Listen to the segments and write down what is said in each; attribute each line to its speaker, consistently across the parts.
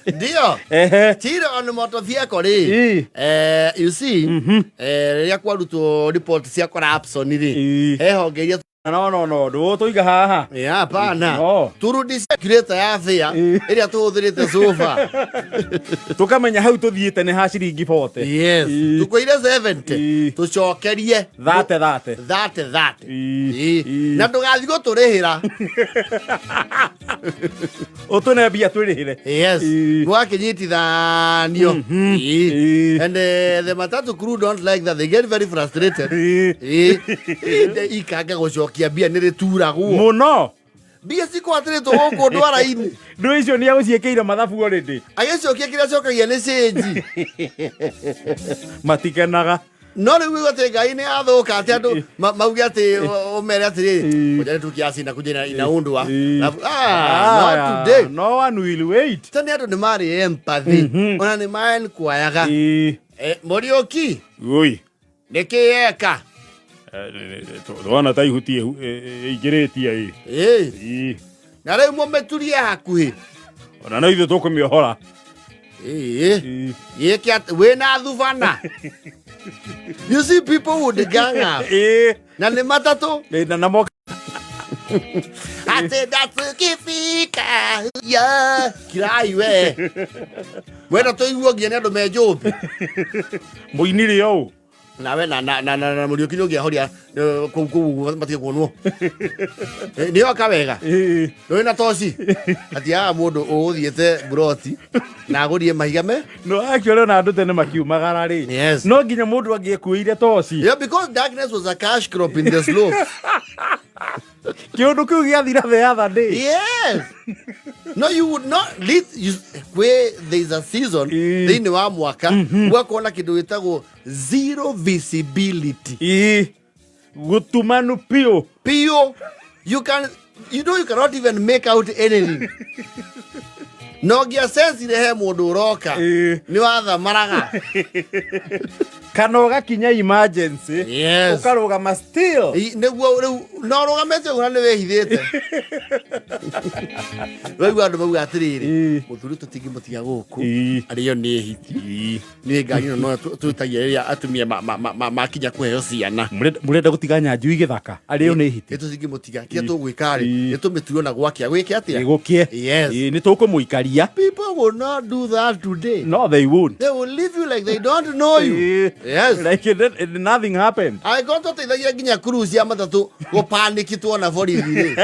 Speaker 1: Ndio.
Speaker 2: Ehe.
Speaker 1: Chiro on motor vehicle rĩ.
Speaker 2: Ĩ.
Speaker 1: You see, rĩrĩa kwarutwo report cia corruption rĩ, he honge iria
Speaker 2: No, no, no, ndũgũtũiga haha.
Speaker 1: Ya, hapana.
Speaker 2: No.
Speaker 1: Turudishe calculator ya fare ĩrĩa tũhũthĩrĩte so far.
Speaker 2: Tũkamenya hau tũthiĩte nĩ ha ciringi 40.
Speaker 1: Yes. Tũkũire 70. Tũcokerie
Speaker 2: Thate thate.
Speaker 1: Thate thate. Ĩ. Na ndũgathiĩ gũtũrĩhĩra.
Speaker 2: Ũtũne mbia twĩrĩhĩre.
Speaker 1: Yes. Gwakinyitithanio. Ĩ. And the matatu crew don't like that. They get very frustrated. Ĩ. Ĩ, ikanga gũcokia mbia nĩ rĩturagwo.
Speaker 2: Mũno.
Speaker 1: Mbia cikwatĩrĩtwo gũkũ ndwara-inĩ.
Speaker 2: Ndũ icio nĩ agũciĩkĩire mathabu already.
Speaker 1: Agĩcokia kĩrĩa acokagia nĩ cĩnji.
Speaker 2: Matikenaga.
Speaker 1: No rĩu uge atĩ ngai nĩ athũka atĩ andũ mauge atĩ ũmere atĩrĩrĩ, ngoja tu kiasi inakuja inaundwa. Alafu, not today.
Speaker 2: No one will wait.
Speaker 1: Ta nĩ andũ nĩ marĩ empathy. Ona nĩ maenquayaga. Mũriũki.
Speaker 2: Oi.
Speaker 1: Nĩkĩ eka?
Speaker 2: Twana ta ihuti ĩingĩrĩtie ĩ.
Speaker 1: Ĩ. Na rĩu mũmĩturie hakuhĩ.
Speaker 2: Ona no ithuĩ tũkũmĩohora.
Speaker 1: Ĩ. Gĩke atĩ wĩna thubana. You see people would gang up.
Speaker 2: Ĩ.
Speaker 1: Na nĩ matatũ.
Speaker 2: Ĩ, na namo
Speaker 1: Atĩ ndatukifika. Yeah. Kirai we. Wenda tũiguo nginya nĩ andũ me njũmbĩ.
Speaker 2: Mũinire ũũ.
Speaker 1: Nawe na Mũriũki nĩ ũngĩahoria kũu kũu matige kuonwo. Nĩ oka wega. Ndũrĩ na toci. Hatiaga mũndũ ũgũthiĩte mburoti na agũrie mahiga me.
Speaker 2: No actually ona andũ tene makiumagara rĩ.
Speaker 1: Yes.
Speaker 2: No nginya mũndũ angĩekuĩire toci.
Speaker 1: Yeah, because darkness was a cash crop in the slopes.
Speaker 2: Kĩũndũ kĩu gĩathira the other day.
Speaker 1: Yes. No, you would not lead you, where there is a season thĩinĩ wa mwaka ũgakorwo na kĩndũ gĩtagwo zero visibility.
Speaker 2: Ĩ. Gũtumanu piũ.
Speaker 1: Piũ. You can, you know, you cannot even make out anything. No ngia sensire he mũndũ ũroka nĩ wathamaraga.
Speaker 2: Kana ũgakinya emergency.
Speaker 1: Yes.
Speaker 2: Ũkarũgama still.
Speaker 1: Ĩ, nĩguo rĩu no ũrũgamĩte ũguo na nĩ wĩhithĩte. Waigua andũ mauga atĩrĩrĩ, mũthuri tũtingĩmũtiga gũkũ arĩo nĩ hiti. Nĩ ngari ĩno no tũtagia rĩrĩa atumia makinya kũheo ciana.
Speaker 2: Mũrenda gũtiga Nyanjui gĩthaka arĩo nĩ hiti.
Speaker 1: Nĩ tũtingĩmũtiga. Kĩrĩa tũgwĩka rĩ, nĩ tũmĩtue na gwakĩa. Gwĩke atĩa?
Speaker 2: Gũkĩe.
Speaker 1: Yes.
Speaker 2: Ĩ, nĩ tũkũmũikaria.
Speaker 1: People will not do that today.
Speaker 2: No, they won't.
Speaker 1: They will leave you like they don't know you. Yes.
Speaker 2: Like it, nothing happened.
Speaker 1: Angĩkorwo tũteithagia nginya crew cia matatũ gũpaniki tuona borithi rĩ.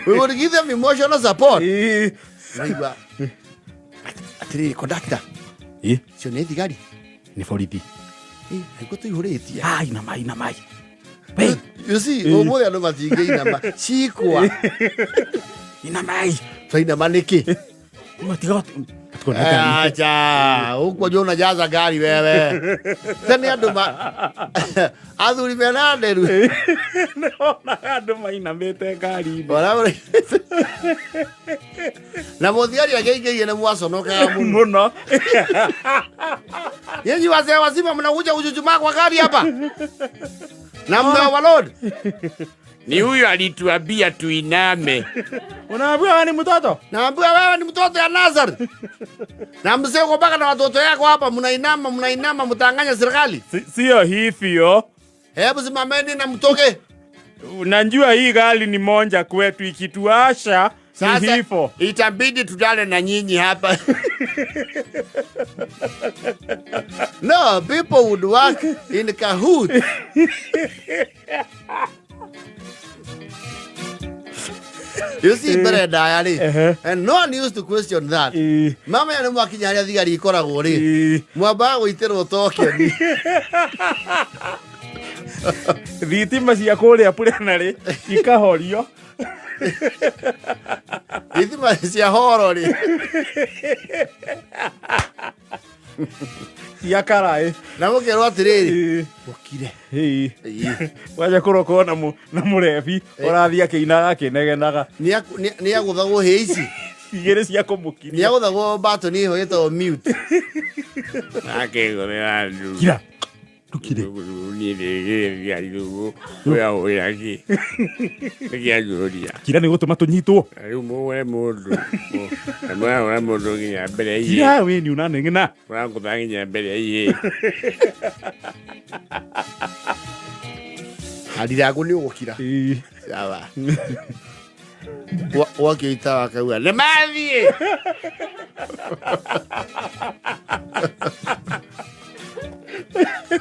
Speaker 1: We would give them emotional support. Naigua atĩrĩrĩ conductor. Cio nĩ thigari.
Speaker 2: Nĩ borithi.
Speaker 1: Angĩkorwo tũihũrĩtie.
Speaker 2: Ah, inama, inama.
Speaker 1: You see, ũmũthĩ andũ matingĩinama. Cikwa.
Speaker 2: Inamai.
Speaker 1: Twainama nĩkĩ?
Speaker 2: Matiga
Speaker 1: Acha, huko juu unajaza gari wewe. Tene andũ ma athuri mena nderu.
Speaker 2: Nĩwonaga andũ mainamĩte ngari-inĩ.
Speaker 1: Ona na mũthigari akĩingĩrie nĩ mwaconokaga mũno.
Speaker 2: Mũno.
Speaker 1: Nyinyi wazee wazima mnakuja kuchuchumaa kwa gari hapa. Na mna overload.
Speaker 3: Ni huyu alituambia tuiname.
Speaker 2: Unaambiwa wewe ni mtoto?
Speaker 1: Naambiwa wewe ni mtoto ya Nazareth. Na mzee uko mpaka na watoto yako hapa mnainama, mnainama mtanganya serikali.
Speaker 2: Sio hivyo.
Speaker 1: Hebu simameni na mtoke.
Speaker 2: Unajua hii gari ni moja kwetu, ikituasha ni
Speaker 1: Sasa
Speaker 2: hivyo.
Speaker 1: itabidi tutale na nyinyi hapa. No, people would work in cahoots. You see, mbere ndaya rĩ, and no one used to question that. Mama ya nĩ mwakinya harĩa thigari ikoragwo rĩ, mwambaga gũitĩrwo tokeni.
Speaker 2: Thitima cia kũrĩa plenary ikahorio.
Speaker 1: Thitima cia horo rĩ.
Speaker 2: Cia karaĩ.
Speaker 1: Na mũkerwo atĩrĩrĩ, ũkire.
Speaker 2: Waja kũrokwo na mũrebi ũrathiĩ akĩinaga akĩnegenaga.
Speaker 1: Nĩ agũthagwo hĩ ici.
Speaker 2: Igĩrĩ cia kũmũkiria.
Speaker 1: Nĩ agũthagwo batoni ĩho ĩtagwo mute.
Speaker 3: Akĩgũrĩra andũ.
Speaker 2: Kira. Ndũkire.
Speaker 3: Niĩ nĩkĩanjũria.
Speaker 2: Kira nĩ gũtũma tũnyitwo.
Speaker 3: Rĩu mũgũre mũndũ na mũragũra mũndũ nginya mbere iye.
Speaker 2: Kira we nĩ ũraneng'ena.
Speaker 3: Mũrangũtha nginya mbere iye.
Speaker 1: Ndirangu nĩ ũgũkira.
Speaker 2: Ĩĩ.
Speaker 1: Sawa. Wakĩita wakauga nĩ mathiĩ.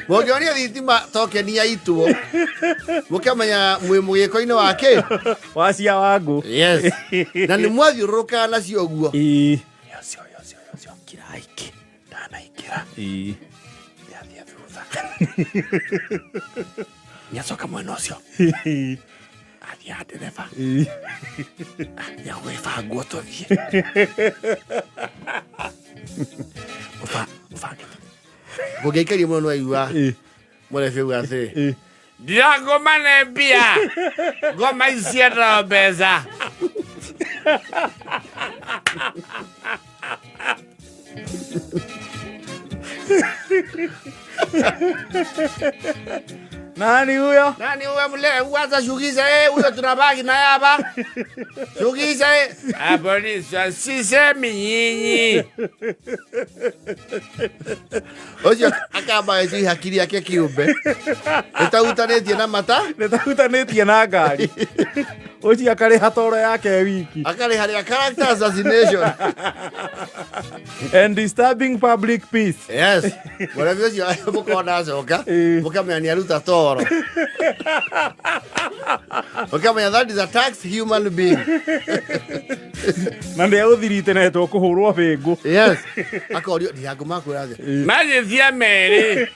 Speaker 1: Mũngĩonia thitima tokeni yaitwo mũkamenya mwĩ mũgĩko-inĩ wa kĩ.
Speaker 2: Wacia wangu.
Speaker 1: Yes. Na nĩ mwathiũrũrũkaga nacio ũguo.
Speaker 2: Ĩĩ.
Speaker 1: Yocio, yocio, yocio. Kiraiki. Ndanaingĩra.
Speaker 2: Ĩĩ.
Speaker 1: Nĩathiĩ thutha. Nĩacoka mwena ũcio.
Speaker 2: Ĩĩ.
Speaker 1: Athiĩ ha ndereba.
Speaker 2: Ĩĩ.
Speaker 1: Nĩagwĩbangwo tũthiĩ. Mũbange. Mũngĩaikaria mũno nĩwaigua
Speaker 2: Ĩĩ.
Speaker 1: mũrebi auga atĩrĩ.
Speaker 2: Ĩĩ.
Speaker 3: Ndirangoma nĩ mbia. Ngoma ici ciendaga mbeca.
Speaker 2: Nani huyo?
Speaker 1: Nani huyo mle kwanza shukisha eh huyo tunabaki naye hapa. Shukisha eh.
Speaker 3: Ah, polisi sisemi nyinyi.
Speaker 1: Ũcio akamba agĩciria hakiri yake kĩũmbe. Ĩtahutanĩtie na mata.
Speaker 2: Nĩtahutanĩtie na ngari. Ũcio akarĩha toro yake wiki.
Speaker 1: Akarĩha rĩa character assassination.
Speaker 2: And disturbing public peace.
Speaker 1: Yes. Mũrebi ũcio mũkona acoka.
Speaker 2: Ĩĩ.
Speaker 1: Mũkamenya nĩ aruta toro. Mũkamenya that is a taxed human being.
Speaker 2: Na nĩegũthirite netwo kũhũrwo bĩngũ.
Speaker 1: Yes. Akorio ndirangu makwĩra atĩa.
Speaker 3: Magĩthia merĩ.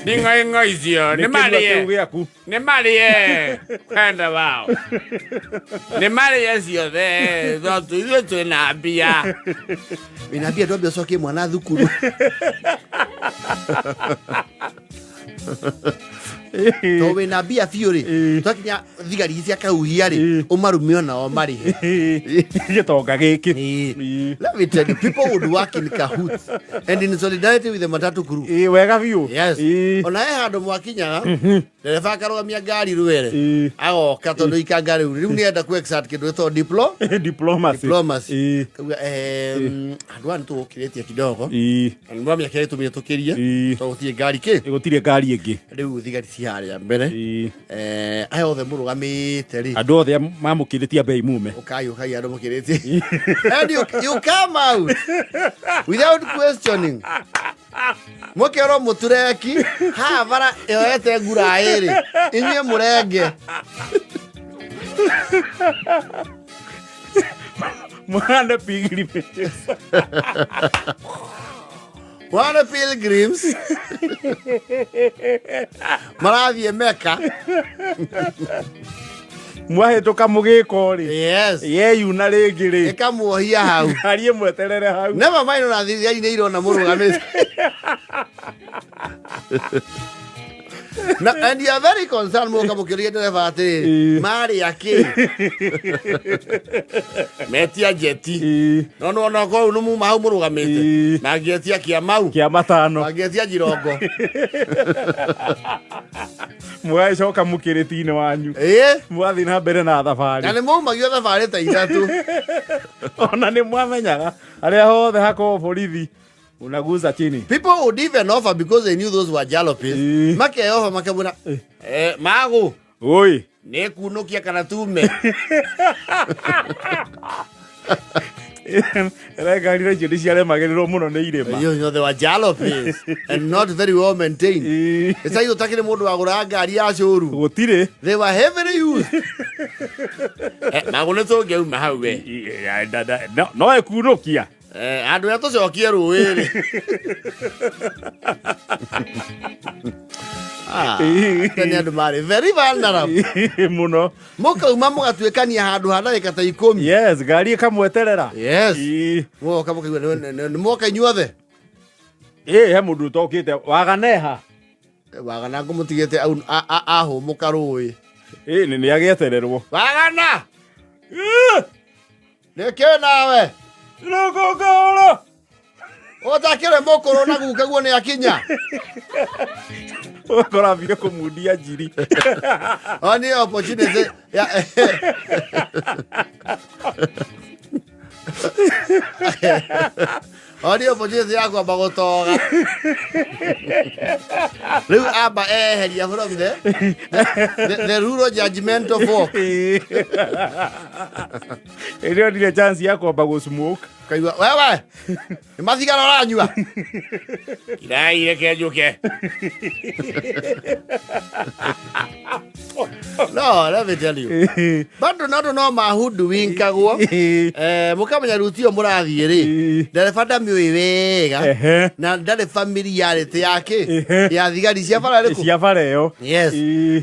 Speaker 3: Nding'oing'o icio nĩ
Speaker 2: Nĩ kĩrua kĩu
Speaker 3: marĩe.
Speaker 2: gĩaku.
Speaker 3: Nĩ marĩe kwenda wao. Nĩ marĩe ciothe tondũ ithuĩ twĩna mbia.
Speaker 1: Wĩna mbia ndwambe ũcokie mwana thukuru. To wĩna mbia biũ rĩ.
Speaker 2: Ĩĩ.
Speaker 1: Twakinya thigari cia kahuhia rĩ.
Speaker 2: Ĩĩ.
Speaker 1: Ũmarume onao marĩhe.
Speaker 2: Gĩtonga gĩkĩ.
Speaker 1: Ĩĩ.
Speaker 2: Ĩĩ.
Speaker 1: Let me tell you, people would work in cahoots and in solidarity with the matatu crew.
Speaker 2: Ĩĩ, wega biũ.
Speaker 1: Yes.
Speaker 2: Ĩĩ.
Speaker 1: Ona he handũ mwakinyaga ndereba akarũgamia ngari rwere
Speaker 2: Ĩĩ.
Speaker 1: agoka tondũ ikanga rĩu rĩu nĩenda ku exert kĩndũ gĩtagwo diplo
Speaker 2: Diplomacy.
Speaker 1: diplomacy
Speaker 2: Ĩĩ.
Speaker 1: kauga andũ aya nĩtũgũkĩrĩtie kidogo
Speaker 2: Ĩĩ.
Speaker 1: na nĩmwamenya kĩrĩa gĩtũmire tũkĩrie
Speaker 2: Ĩĩ.
Speaker 1: tondũ gũtirĩ ngari kĩ
Speaker 2: Gũtirĩ ngari ĩngĩ.
Speaker 1: rĩu thigari ci harĩa mbere
Speaker 2: Ĩĩ.
Speaker 1: Aya othe mũrũgamĩte rĩ
Speaker 2: Andũ othe mamũkĩrĩtie mbei mume.
Speaker 1: ukai ukai andũ mũkĩrĩtie and you come out without questioning mũkerwo mũtureki haha bara yoete ngura ĩrĩ inyuĩ mũrenge
Speaker 2: Mũhande pilgrimages.
Speaker 1: wane pilgrims marathiĩ meka
Speaker 2: Mwahĩtũka mũgĩko rĩ.
Speaker 1: Yes.
Speaker 2: Yeyuna rĩngĩ rĩ.
Speaker 1: Ĩkamuohia hau.
Speaker 2: Ngari ĩmweterere hau.
Speaker 1: Never mind ona thigari nĩ irona mũrũgamĩte. Na, and you are very concerned mũka mũkĩũria ndereba atĩrĩrĩ
Speaker 2: Ĩĩ.
Speaker 1: marĩ akĩ
Speaker 3: Metia njeti.
Speaker 2: Ĩĩ.
Speaker 1: No nĩwona okorwo rĩu nĩ muma hau mũrũgamĩte
Speaker 2: Ĩĩ.
Speaker 1: mangĩetia kĩamau
Speaker 2: Kĩa matano.
Speaker 1: mangĩetia njirongo.
Speaker 2: Mũgagĩcoka mũkĩrĩti-inĩ wanyu.
Speaker 1: Ĩĩ.
Speaker 2: Mwathiĩ na mbere na
Speaker 1: Na
Speaker 2: thabarĩ.
Speaker 1: nĩ maumagio thabarĩ ta ithatũ.
Speaker 2: Ona nĩ mwamenyaga harĩa hothe hakoragwo borithi unaguza chini.
Speaker 1: People would even offer because they knew those were jalopes.
Speaker 2: Ĩĩ.
Speaker 1: Makeofa makamwĩra magũ
Speaker 2: Oi.
Speaker 3: Nĩ kunũkia kana tume.
Speaker 2: Ĩra ngari icio nĩ ciaremagĩrĩrwo mũno nĩ irĩma.
Speaker 1: You know, they were jalopes and not very well maintained.
Speaker 2: Ĩĩ.
Speaker 1: Ĩcai ũtakĩrĩ mũndũ wagũraga ngari ya cũru.
Speaker 2: Gũtirĩ.
Speaker 1: They were heavily used.
Speaker 3: Magũ nĩ tũngĩauma hau we.
Speaker 2: No ĩkunũkia.
Speaker 1: Andũ arĩa tũcokie rũĩ rĩ. Ah, tene andũ marĩ very vulnerable.
Speaker 2: Mũno.
Speaker 1: Mũkauma mũgatuĩkania handũ ha ndagĩka ta ikũmi.
Speaker 2: Yes, ngari ĩkamweterera.
Speaker 1: Yes.
Speaker 2: Ĩĩ.
Speaker 1: Mũgoka mũkaigua nĩ mwoka inyuothe.
Speaker 2: Ĩĩ, he mũndũ ũtokĩte waganeha.
Speaker 1: Wagana ngũmũtigĩte ahũmũka rũĩ.
Speaker 2: Ĩĩ, nĩ agĩetererwo.
Speaker 1: Wagana! Nĩkĩ nawe?
Speaker 2: Rũkũngũrũ.
Speaker 1: Ũtakĩrĩ mũkũrũ na guka guo nĩ akinya.
Speaker 2: Ũgakora ambire kũmundia njiri.
Speaker 1: O nĩ opportunity ya O nĩ opportunity ya kwamba gũtoga. Rĩu amba eheria from the rural judgmental folk.
Speaker 2: Ĩrĩa onire chance ya kwamba gũ smoke.
Speaker 1: Kaigua wewe nĩ mathigara ũranyua.
Speaker 3: Kirai reke njũke.
Speaker 1: No, let me tell you. Bado no no mahudu winkagwo. Mukamenya ruti ĩyo mũrathiĩ rĩ, ndereba ndamĩũĩ wega na ndarĩ familiarity yake ya thigari cia bara ĩrĩkũ?
Speaker 2: Cia bara ĩyo.
Speaker 1: Yes.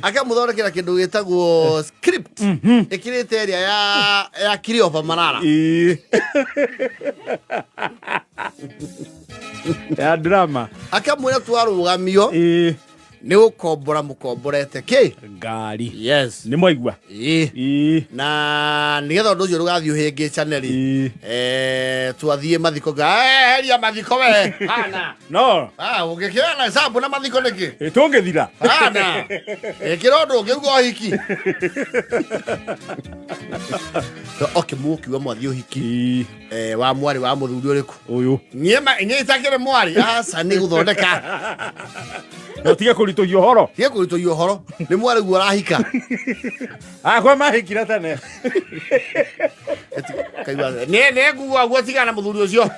Speaker 1: Akamũthondekera kĩndũ gĩtagwo script ĩkĩrĩte ĩrĩa ya Cleopa Malala.
Speaker 2: Ya drama.
Speaker 1: Akamwĩra twarũgamio nĩ gũkombora mũkomborete kĩ?
Speaker 2: Ngari.
Speaker 1: Yes.
Speaker 2: Nĩ mwaigua?
Speaker 1: Ĩĩ. Na nĩgetha ũndũ ũcio ndũgathiĩ ũhĩngĩcane rĩ, twathiĩ mathiko heria mathiko we. Hana.
Speaker 2: No.
Speaker 1: Ah, ũngĩkĩoya na hesabu na mathiko nĩkĩ?
Speaker 2: Tũngĩthira.
Speaker 1: Hana. Ĩkĩra ũndũ ũngĩ uga ũhiki. Okay, mũkiuga mwathiĩ ũhiki. Wa mwarĩ wa mũthuri ũrĩkũ?
Speaker 2: Ũyũ.
Speaker 1: Niĩ niĩ itakĩrĩ mwarĩ. Aca nĩ gũthondeka.
Speaker 2: Na ũtige kũritũhia ũhoro.
Speaker 1: Tige kũritũhia ũhoro. Nĩ mwarĩ guo ũrahika.
Speaker 2: Akwa mahikire tene.
Speaker 1: Kaigua, nĩ nguo guo tigana na mũthuri ũcio.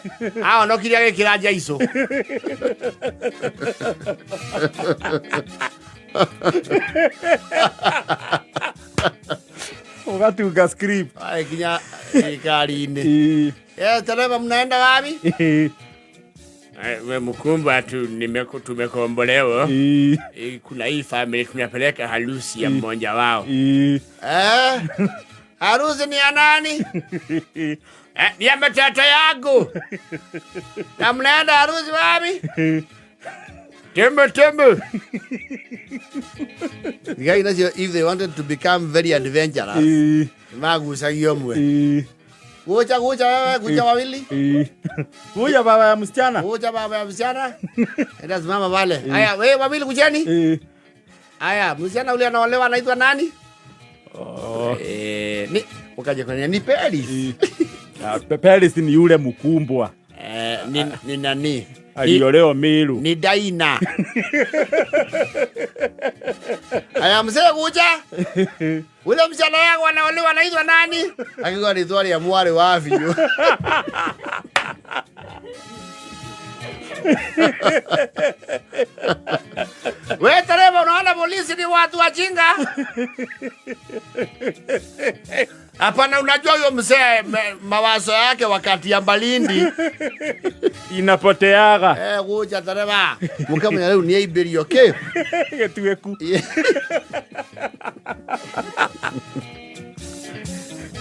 Speaker 1: Ahonokire agĩkĩra njaicũ.
Speaker 2: Ũgatunga script.
Speaker 1: Ai, kinya thirikari-inĩ. Tereba mnaenda wapi?
Speaker 3: We mkumba tu tumekombolewa. Kuna hii family tunapeleka harusi ya mmoja wao.
Speaker 1: Harusi ni ya nani?
Speaker 3: Ni ya mtoto yangu.
Speaker 1: Na mnaenda harusi wapi?
Speaker 3: Tembe tembe.
Speaker 1: Thigari nacio, if they wanted to become very adventurous, magucagio mwe. Gucha, gucha wewe, gucha wawili.
Speaker 2: Gucha baba ya msichana.
Speaker 1: Gucha baba ya msichana. Enda simama pale. Aya, wewe wawili kucheni. Aya, msichana ule anaolewa anaitwa nani? Ni ukaje kwa ni Paris.
Speaker 2: Paris ni yule mkumbwa.
Speaker 1: Ni nani?
Speaker 2: Aliolewa Meru.
Speaker 1: Ni Daina. Aya, mzee kuja. Ule msichana yangu anaolewa anaitwa nani? Akikuwa ni twali ya mwari wa biũ. We tereba, unaona polisi ni watu wajinga? Hapana, unajua huyo mzee mawazo yake wakati ya Malindi
Speaker 2: inapoteaga.
Speaker 1: Kuja tereba. Mukamenya rĩu nĩ aimbĩrio kĩ?
Speaker 2: Gĩtuĩku.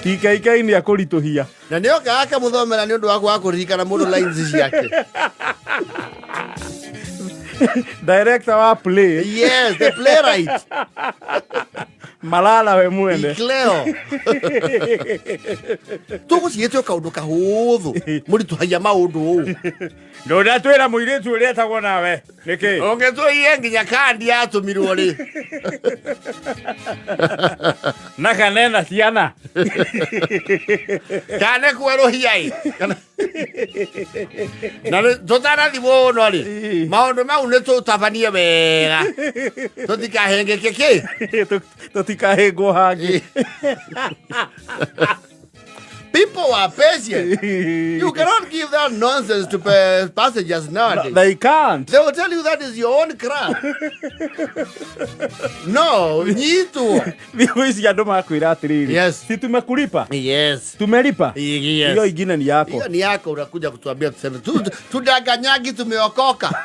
Speaker 2: TKK nĩ akũritũhia.
Speaker 1: Na nĩ oka akamũthomera nĩ ũndũ wa kwaga kũririkana mũndũ lines ciake.
Speaker 2: Director wa play.
Speaker 1: Yes, the playwright.
Speaker 2: Malala we mwene.
Speaker 1: Cleo. Tũgũciĩte o kaũndũ kahũthũ. Mũritũhagia maũndũ ũũ.
Speaker 2: Ndũndatwĩra mũirĩtu ũrĩa etagwo nawe. Nĩkĩ?
Speaker 1: Ũngĩtũiye nginya kandi yatũmirwo rĩ.
Speaker 2: Na kanena ciana.
Speaker 1: Kane kwerũhia ĩ. Na tũtanathi mũno rĩ, maũndũ mau nĩ tũtabanie wega. Tũtikahĩngĩke kĩ?
Speaker 2: Tũtikahĩngwo hangĩ.
Speaker 1: People are patient. You cannot give that nonsense to passengers nowadays.
Speaker 2: No, they can't.
Speaker 1: They will tell you that is your own crap. No, nyitwo.
Speaker 2: Thikũ ici andũ makwĩra atĩrĩrĩ.
Speaker 1: Yes.
Speaker 2: Si tumekulipa?
Speaker 1: Yes.
Speaker 2: Tumelipa?
Speaker 1: Yes.
Speaker 2: Hiyo ingine ni yako.
Speaker 1: Hiyo ni yako, unakuja kutuambia tuseme tudanganyagi tumeokoka.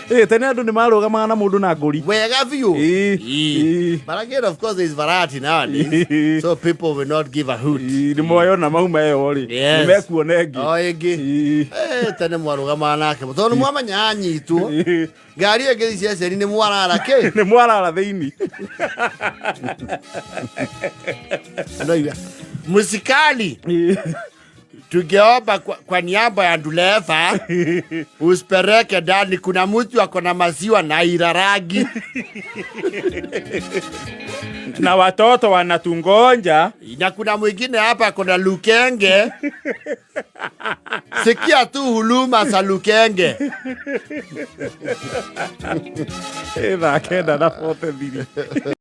Speaker 2: Tene andũ nĩ marũgamaga na mũndũ na ngũri.
Speaker 1: Wega biũ. But again, of course, there is variety nowadays. So people will not give a hoot.
Speaker 2: Nĩ moyona mauma ĩyo rĩ.
Speaker 1: Yes.
Speaker 2: Nĩ mekuona ĩngĩ.
Speaker 1: O ĩngĩ. Tene mwarũgamaga nake. Tondũ nĩ mwamenya anyitwo. Ngari ĩngĩ ceceni nĩ mwarara kĩ?
Speaker 2: Nĩ mwarara thĩinĩ.
Speaker 1: Andũ aigua, Musikali. Tungeomba kwa niaba ya nduleva usipeleke ndani, kuna mtu ako na maziwa na iraragi
Speaker 2: Na watoto wanatungonja.
Speaker 1: Na kuna mwingine hapa ako na lukenge. Sikia tu huluma za lukenge.
Speaker 2: Ĩ thaa 9:43.